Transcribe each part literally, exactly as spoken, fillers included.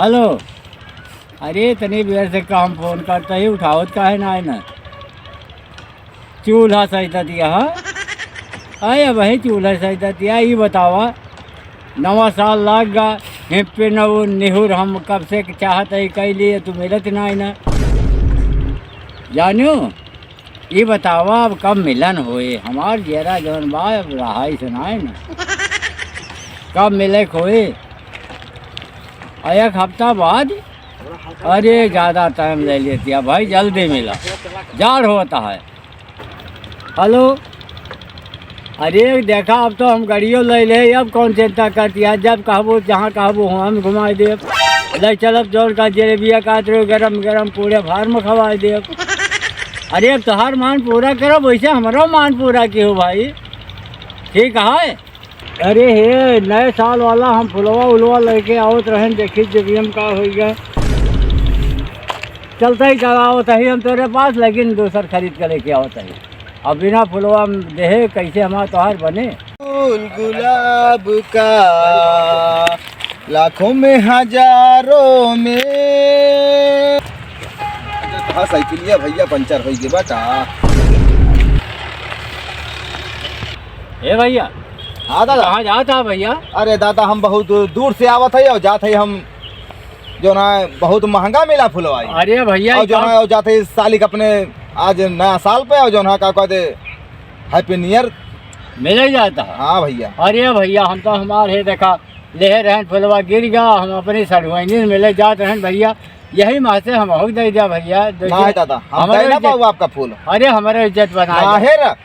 हेलो, अरे तनी बेर से का हम फोन करता ही, उठावत काहे ना है ना? चूल्हा सहिता दिया, हाँ? अरे भाई, चूल्हा सहिता दिया, ई बतावा, नवा साल लाग गा, हिप्पे न वो निहुर हम कब से चाहत है कई लिए, तू मिलत ना है ना? जानू, ई बतावा, अब कब मिलन होए? हमार जियरा जौन बा, अब रहाई सुनाए ना। कब मिले के होए? और एक हफ्ता बाद? अरे, ज्यादा टाइम ले लेती है भाई, जल्दी मिला, जाड़ होता है। हेलो, अरे देखा, अब तो हम गाड़ियों ले ले, अब कौन चिंता करती है? जब कहबो, जहाँ कहबो, हम घुमाई देब, ले चलब, जौन का जलेबिया काट रहे, गरम गरम पूरे फार्म खवाई देब। अरे, अब तोहार मान पूरा करब, वैसे हमरो मान पूरा किहो भाई। ठीक है। अरे हे, नए साल वाला हम फुलवा उलवा लेके आवत रहन, देखी जेबियम का होई गए। चलते ही चला आवत ही हम तोरे पास, लेकिन दोसर खरीद के लेके आवत ही। अब बिना फुलवा देहे कैसे हमार तोहार बने? फूल गुलाब का लाखों में हजारों में। हाँ, साइकिलिया भैया पंचर होई गई बा का? ए भैया। हाँ दादा। कहाँ जात हा भैया? अरे दादा, हम बहुत दूर से आवत है और जात है हम जौन है बहुत महंगा मिला फुलवा ई। अरे भैया, और ई जौन का है, और जात है सालिक अपने आज नया साल पे, और जौन है का कहते Happy New Year। मिले जाता है। हाँ भैया। अरे भैया, हम तो हमार है देखा, लेहे रहन फुलवा गिर गया, हम अपनी सड़ुआइनी मिले जात रहन भैया, यही माँ से हम हो दे दिया भैया। देखिए, ना है दादा, हम हमारे दे ना इज्जत पाऊ आपका फूल। अरे हमारे इज्जत बना ना दिया। है रा-,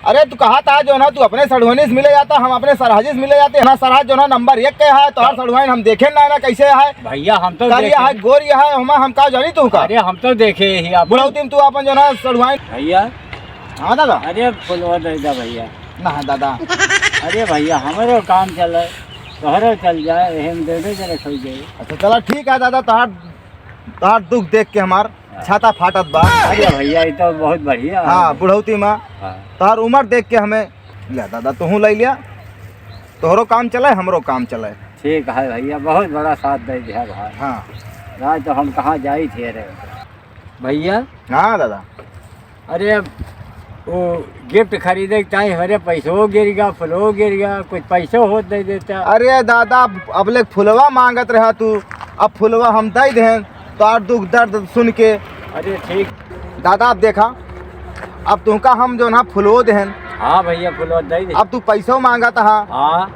अरे तू कहा था जौन है तू अपने सड़ुआइनी से मिले जाता, हम अपने सरहजी से मिले जाते। हमारा सरहज जौन है नंबर एक के है, तो हर सड़ुआइन हम देखे ना, ना कैसे है। भैया हम तो काली देखे। है, गोरी है, हम, हम का जानी तू का। अरे हम तो देखे ही आप। बुढ़ौती में तू अपन जौन है सड़ुआइन। भैया। हाँ दादा। अरे फुलवा दे दा भैया। ना है दादा। अरे भैया हमरो काम चले, तोहरो चल जाए, एहम दे दे जरा खोई जाए। अच्छा चला ठीक है दादा, तोहार, तोहार दुख देख के हमार छाता फाटत बा। अरे भैया, ये तो बहुत बढ़िया है। हाँ, बुढ़ौती में हाँ। तोहार उम्र देख के हमें, ले दादा, तोहू ले लिया, तोहरो काम चले, हमरो काम चले। ठीक है भैया, बहुत बड़ा साथ दे दिया भाई। हाँ। आज तो हम कहाँ जाई थे रे भैया। हाँ दादा। अरे, वो गिफ्ट खरीदे के चाही, अरे, पैसो गिर गया, फुलवो गिर गया, कुछ पैसो होत दे देता। अरे दादा, अब ले फुलवा मांगत रहा तू, अब फुलवा हम दे देहन, तोहार दुख दर्द सुन के। अरे ठीक। दादा, अब देखा, अब तुमका हम जौन है फुलवो देहन। हाँ भैया, फुलवा दे दे। अब तू पैसो मांगत हा। हाँ।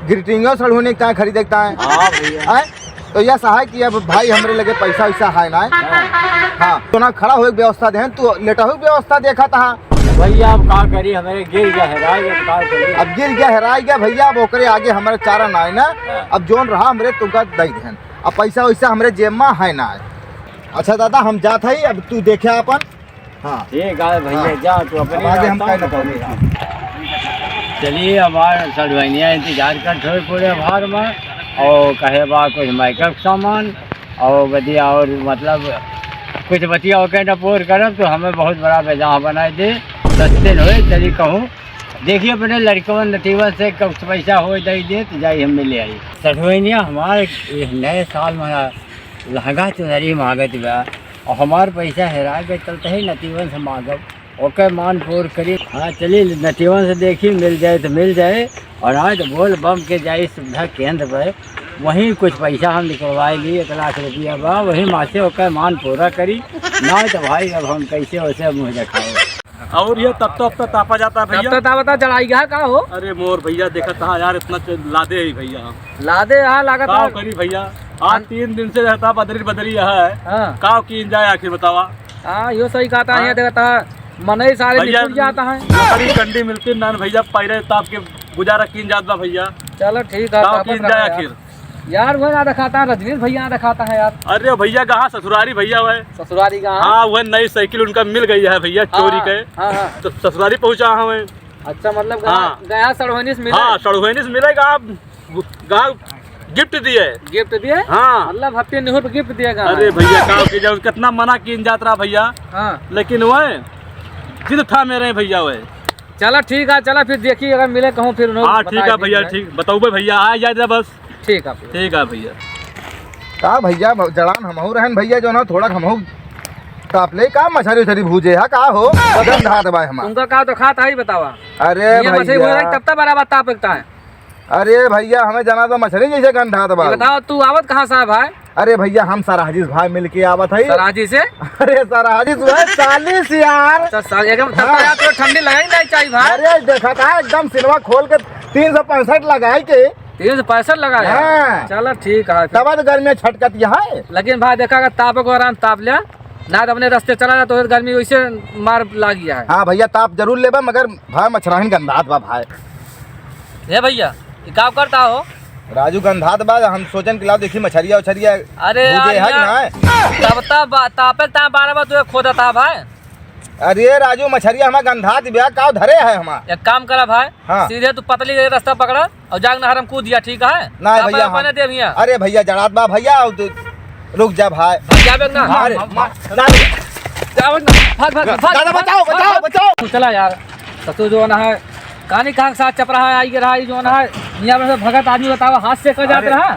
ग्रीटिंगो सड़हुने के ताई खरीदे के ताई। हाँ भैया। हैं? तो यह सहाय कि अब भाई हमरे लगे पैसा वैसा है ना। हाँ। हाँ, तो ना खड़ा होए के व्यवस्था देहन, तू लेटा होए के व्यवस्था देखा था। भैया, अब का करी, हमरे गिर गया, हेराय गया, तो का करी? अब गिर गया, हेराय गया भैया, अब ओकरे आगे हमरे चारा ना है ना। हाँ। अब जौन रहा हमरे तुमका दे देहन, अब पैसा वैसा हमरे जेब में है ना। अच्छा दादा, हम जात है, अब तू देखे अपन। हाँ। ठीक है भैया, हाँ। जा तू अपने अब आगे हम रास्ता काहे में ना अपने करेंगे? रास्ता। चलिए, हमार सड़ुआइनिया इंतजार करत होए पूरे आभार में, और कहे बा कुछ मेकअप सामान, और बतिया, और मतलब कुछ बतिया ओके न पूर करब तो हमें बहुत बड़ा बेजाह बनाए दे। सस्ते होए, चलिए कहूँ, देखिए अपने लड़कवन नतीवन से कुछ पैसा हो दे दे तो जाई हम मिले आई। सड़ुआइनिया हमारे ये नए साल में लहंगा चुनरी मांगत बा, और हमार पैसा हेरा के चलते ही नतीवन से मांगब, ओके मान पूर करी। हाँ, चली नतीवन से देखी, मिल जाए तो मिल जाए, और आज बोल बम के जाई सुविधा केंद्र पर, वहीं कुछ पैसा हम निकलवाए ली, एक लाख रुपया बा, वही माँ से ओके मान पूरा करी, ना तो भाई अब हम कैसे वैसे मुँह दिखाओ। और ये तब तो, अब तो तापा जाता है तब भैया। तो तापा था, चढ़ाई गया का हो? अरे मोर भैया, देखा था यार, इतना च-, लादे है भैया हम। लादे यहाँ लागत काव है। करी भैया, आज अन- तीन दिन से रहता बदरी बदरी यहाँ है। हाँ। काव की जाए आखिर बतावा। हाँ, यो सही कहता है, हाँ। ये देखता है, मनई सारे भैया, निकल जाता है। नौकरी कंडी मिलती ना भैया, पैरे ताप के गुजारा कीन जात बा भैया। चलो ठीक है, काव तापत कीन रहो जाए यार। आखिर। यार, वो ना दिखाता है, रजनीश भैया ना दिखाता है यार। अरे भैया, कहाँ ससुरारी भैया हुए? ससुरारी कहाँ? हाँ, वह नई साइकिल उनका मिल गई है भैया, हाँ, चोरी के। हाँ, हाँ। तो ससुरारी पहुँचा है वह। अच्छा, मतलब हाँ। गया सड़वनी से मिले? हाँ, सड़वनी से मिले, कहाँ, कहाँ गिफ्ट दिए। गिफ्ट दिए? हाँ। मतलब हफ्ते निहुर पे गिफ्ट दिए कहाँ? अरे भैया, का के जाओ, कितना मना कीन जात रहा भैया। हाँ। लेकिन वह जिद था मेरे भैया वह। चला ठीक है, चला फिर देखी अगर मिले कहूँ फिर उन्होंने हाँ, ठीक बताई है दी भैया, जाए। ठीक, बताओ भैया, आ जाए बस। ठीक है फिर। ठीक है भैया। का भइया, भ-, जड़ान हमहू रहन भइया, जौन ह थोड़ा हमहू ताप ले, का मछरी उछरी भूजे हा, का हो? गंधात बा हमार। तुमका का तो खात है, बतावा। अरे ये मछरी भइया। भूजे तब तब बराबर ताप लगता है। अरे भइया, हमें जना तो मछरी जैसे गंधात बा। ये बताओ, तू आवत कहाँ से है भाई? अरे भइया, हम सराजी से भाई मिलके आवत है। सराजी से? अरे सराजी से है, चालीस यार। तो सर, एकदम तब हाँ। तो यार, तो ठंडी लगाई नहीं चाहिए भाई। अरे देखा था, एकदम सिनेमा खोल के तीन सौ पैंसठ लगाई के। तीन सौ पैंसठ लगाया? हाँ। चलो ठीक है फिर। तब तो गर्मी छटकत यहाँ है। लेकिन भाई देखा, अगर ताप को आराम ताप लिया, ना तो अपने रास्ते चला जा तो गर्मी वैसे मार लाग गया है। हाँ भइया, ताप जरूर लेबा, मगर भाई मछराहिन गंधात बा भाई। ए भइया, ई का करता हो? राजू गंधात बा, हम सोचन कि लाओ देखी मछरिया उछरिया अरे भूजे यार, है कि यार, ना? तब तब बा-, तापे ता बारह बा, तू खोदता भाई। अरे राजू, मछरिया हमार गंधात बा, का धरे है हमार? एक काम करा भाई, हाँ। सीधे तू पतली गली रास्ता पकड़ा और जाग नहर में कूद दिया, ठीक है? नहीं तापे भइया, अपने हम दे भइया। अरे भइया, जड़ात बा भइया, और तू रुक जा भाई। भाग जाबे ना। अरे, हम, हम, ना, जाओ ना, भाग, भाग, भाग, दादा, भाग, बचाओ, भाग, बचाओ, भाग। बचाओ। तू चला यार, ससुर जौन है, कहानी कहाँ के साथ चपराहा, आई के रहा, ई जौन है, मियाँ में से भगत आदमी बतावा, हाथ से कर जात अरे। रहा,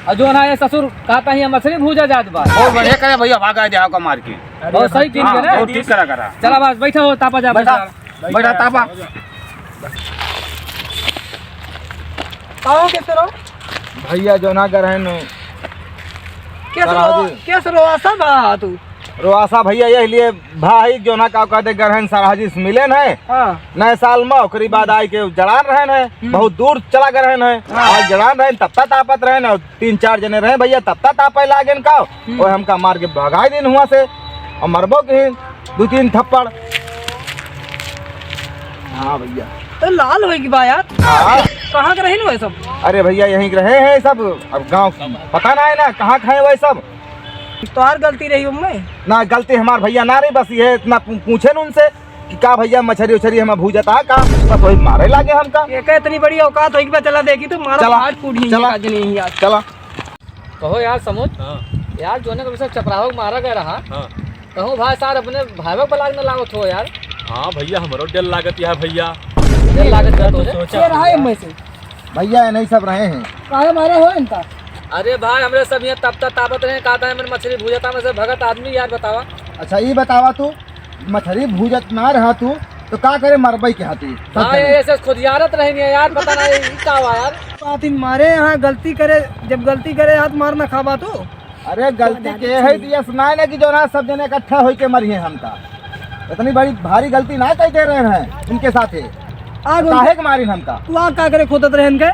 और जौन है, ये ससुर कहता ही, मछली भूजा जात बा। बहुत बढ़िया करे भइया, भागा दे आपका मार के। बहुत सही किन हाँ, के ना। बहुत ठीक करा करा। चला बस, बैठा हो, तापा जा, बैठा। बैठा। बैठा, तापा। आओ, कैसे रहो? भइया, जौन है, घर है नु। कैसे रहो? सराहजी। कैसे रहो? सब आ तू। रोआसा भइया, यही लिए भाई, जौन है, का कहते, घर है, सराहजी से मिलेन है। हाँ। नए साल में, ओकरी बाद आई के जड़ान रहन है। हम्म। बहुत दूर चला गए रहन है। हाँ। आज जड़ान रहन, तब तक तापत रहन है। तीन चार जने रहे भइया, तब तक तापे लागेन का, हम्म। ओए हमका मार के भगाई दिन हुआ से, और मरबो के ही दू तीन थप्पड़। हाँ भइया। तो लाल होई की बा यार। हाँ। कहाँ के रहिन वो सब? अरे भइया, यहीं के रहे हैं सब, अब गाँव की पता ना है ना, कहाँ खाए वो सब। तोहार गलती रही उनमें? ना, गलती हमार भइया ना रही, बस ये इतना पू-, पूछे न उनसे कि का भइया मछरी उछरी हमें भूजता का, बस वही मारे लागे हमका। ये का इतनी बड़ी औकात होई कि बा, चला देखी तू, मारा चला, फाट फूट ही चला, आज नहीं यार। चला। कहो यार समूह, हाँ। यार, जोने को सब चपराहो के मारा गया रहा, हाँ। कहूँ भाई साहब अपने भाई को बलाग न लागत हो यार। हाँ भइया, हमरो डर लागत है भइया। डर लागत है तो तोरे? सोचा ये रहा है भइया। में से। भइया, ये नहीं सब रहे हैं। काहे मारे हो इनका? अरे भाई, हमरे सब यहाँ तपता तापत रहे, कहता है, मैंने मछली भूजता में से भगत आदमी यार, बतावा। अच्छा, ये बतावा तू, मछली भूजत ना रहा तू, तो का करे मरबई के हाथी? सब हाँ, जने। ये ऐसे खुदियारत रहेंगे यार, पता नहीं ये का हुआ यार। बात इन मारे यहाँ गलती करे, जब गलती करे हाथ मार ना खाबा तू। अरे गलती के है दिया सुनाए ना कि जो ना सब जने इकट्ठा होई के मरिए हमका। इतनी बड़ी भारी गलती ना कह दे रहे हैं इनके साथे। आग काहे के मारिन हमका? तू आग का करे खोदत रहे इनके?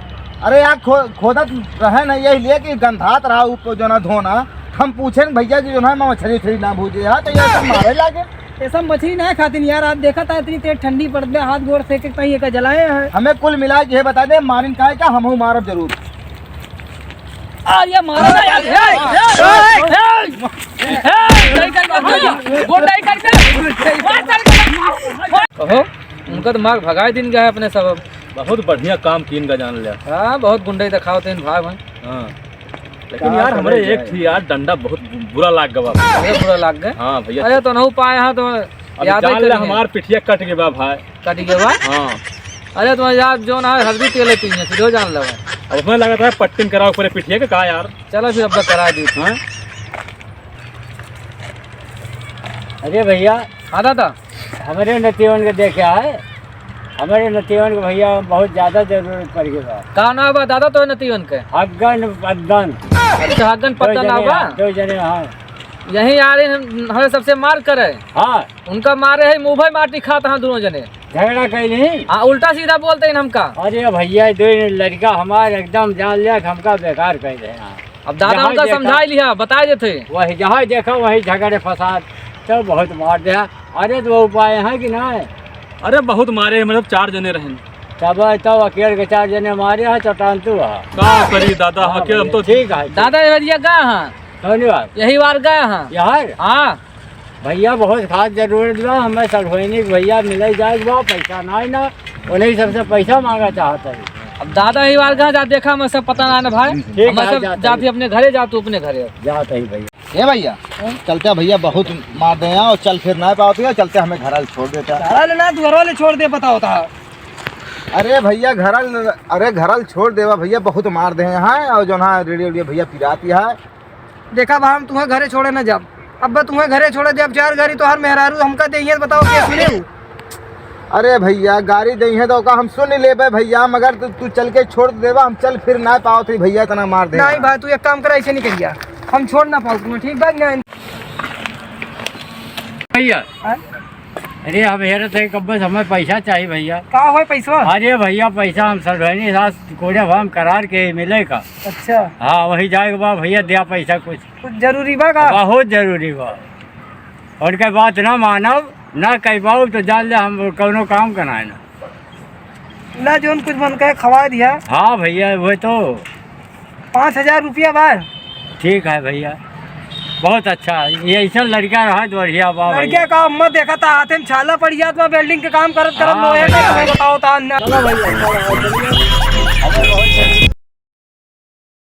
अरे आग खो-, खोदत रहे ना यही लिए कि गंधात रहा ऊपर जो ना धोना। हम पूछे न भइया कि जो ना मछली उछली ना भूजे, हाँ, तो ये सब मारे लागे। ये सब मछली ना खातिन यार, आप देखा था इतनी तेज ठंडी पड़त बे, हाथ गोड़ सेके ताई एका जलाए हैं। हमें कुल मिला के ये बता दे, मारिन काहे का, हमहू मारब जरूर। आ, ये मारा ना यार। ए, ए, ए, ए, ए, नहीं कर, मत कर। गोड़ नहीं कर, कर। मार, मार, मार। कहो, उनका तो मार भगाए दिन गया है अपने सब। बहुत बढ़िया काम कीन का जान लिया। हाँ, बहुत गुंडे दिखाओ थे इन भाग में। हाँ। लेकिन का यार, हमरे करे एक जाए? थी यार डंडा बहुत बु-, बुरा लाग गवा। अरे, बुरा लाग गए? हाँ भइया। अरे, तो नहीं पाए हैं तो अब याद ही जान ले, करेंगे। हमार पिठिया कट गए बा भाई। कट गए बा? हाँ। अरे, तो यार, जो ना है, हल्दी तेल पी है, फिर जान लो। अब हमें लगा था पट्टिन कराओ पूरे पिठिया के, का यार? चलो फिर अब करा दी। हाँ? अरे भइया। हाँ दादा। हमरे नतीवन के देखे आए, हमरे नतीवन के भइया बहुत ज्यादा जरूरत पड़ गई बा। का नाम बा दादा तो नतीवन के? हग्गन पद्दन। अच्छा, हग्गन दो पद्दन जने नाम बा? हैं, दो जने, हाँ। यही आ रहे हैं, हमें सबसे मार करे। हाँ। उनका मारे है, मुँह भाई माटी खात हैं दोनों जने। झगड़ा कैली? हाँ, उल्टा सीधा बोलते हैं हमका। अरे भइया, दो लड़का हमार एकदम जान लिया कि हमका बेकार कर दे हैं। अब दादा जहाँ उनका देखा, समझा लिया, बता देते। वही जहाँ देखा वही झगड़े फसाद, तो बहुत मार दे। अरे तो उपाय है कि ना? अरे बहुत मारे, मतलब चार जने रहन। तब, तब अकेल के चार जने मारे हैं, चटान तू है। का करी दादा, हाँ अकेल हम भइया, तो ठीक है। दादा, ये भइया का हैं? कौन बात? यही बार का हैं? यार? हाँ। भइया, बहुत खास जरूरत बा, हमें सड़होइनी के भइया मिले जाए बा, पैसा ना है ना, उन्हीं सबसे पैसा मांगा चाहता है। अब दादा ही बार कहाँ जा, देखा, हमें सब पता ना है ना भाई। ठीक हमें है, सब जाते जाती हैं। अपने घरे जा, तू अपने घरे। जाते ही भइया। ए भइया, हाँ? चलते हैं भइया, बहुत मार दे हैं और चल फिर ना पावत है, चलते हमें घर वाले छोड़ देता है। घर वाले ना, तू घर वाले छोड़ दे, पता होता है। अरे भइया, घर वाले, अरे घर वाले छोड़ देवा भइया, बहुत मार दे हैं और जो ना रेडियो, रेडियो भइया पिराती है। देखा बा, हम तुम्हें घरे छोड़े न जाब। अब बा तुम्हें घरे छोड़े देब, चार गारी तोहार मेहरारू हमका देइहे, बताओ के सुने? अरे भइया, गारी देइहे तो ओका हम सुन लेबे भइया, मगर तू, तू चल के छोड़ देबा, हम चल फिर ना पावत ही भइया, इतना मार दे। नहीं भाई, तू एक काम करा, ऐसे नहीं कहिया, हम छोड़ ना पाओ तुम्हें, ठीक बा कि नहीं? भइया। हाँ? अरे, हम हेरत है, कब से हमें पैसा चाहिए भइया। का होय पैसवा? अरे भइया, पैसा हम सलभैनी सास कोड़े फार्म करार के मिले का। अच्छा। हाँ, वही जाए के बा भइया, दिया पैसा कुछ। कुछ जरूरी बा का? बहुत जरूरी बा। उनके बात ना मानब, ना कह पाऊ तो जान ले हम कौनो काम का ना है ना। ला जोन कुछ मन कहे खवा दिया। हाँ भइया, वो तो। पाँच हजार रुपया बा। ठीक है भइया, बहुत अच्छा। ये ऐसा लड़का रहा तो बढ़िया बा भइया। लड़का का अम्मा देखा था, हाथे में छाला पड़ जात बा, welding के काम करत करत हाँ लोहे का, भइया। तुम्हें बताओ था ना। चलो भइया, चलो, चलो।